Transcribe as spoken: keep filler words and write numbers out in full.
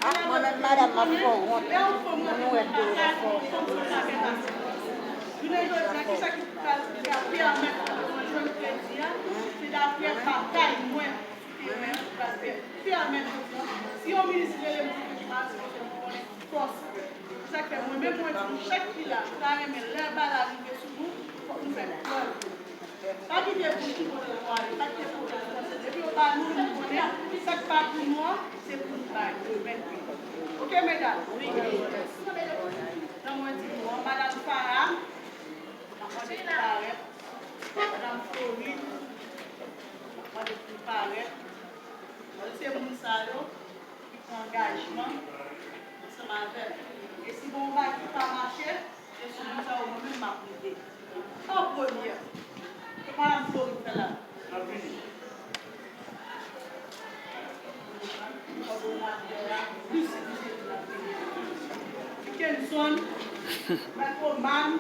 Ah, mwen menm, madanm, m ap fè w wont. Mwen wè dlo w ap fè w wont. Jounen jodi a, kisa ki pral, ki ka pèmèt mwen jwenn kredi a? Se daprè batay mwen, ki te menm, paske finalman, jodi a, si yon minis rele m sou Facebook, se paske m konnen fòs mwen. Se sa k fè mwen menm, mwen di nou, chak ki la, nou ta renmen lè bal la rive sou nou, fòk nou fè prèv nou. Pa kite bouch nou kote pou ale, pa kite pwoblèm nou pase. Depi yo ba nou, nou konnen, sa k pa pou nou an, se pou nou bay, pou nou mèt li. Oke, medam? Wi. Jan mwen di nou an, madanm Farah, m ap mande pou parèt. Madanm Florid, m ap mande pou parèt. Paske se moun sa yo ki pran angajman ansanm avè m. E si gon bagay ki pa mache, se sou moun sa yo mwen menm m ap rive. An premye. Se pa la Florid fè la. Kenson, Mèt Roman,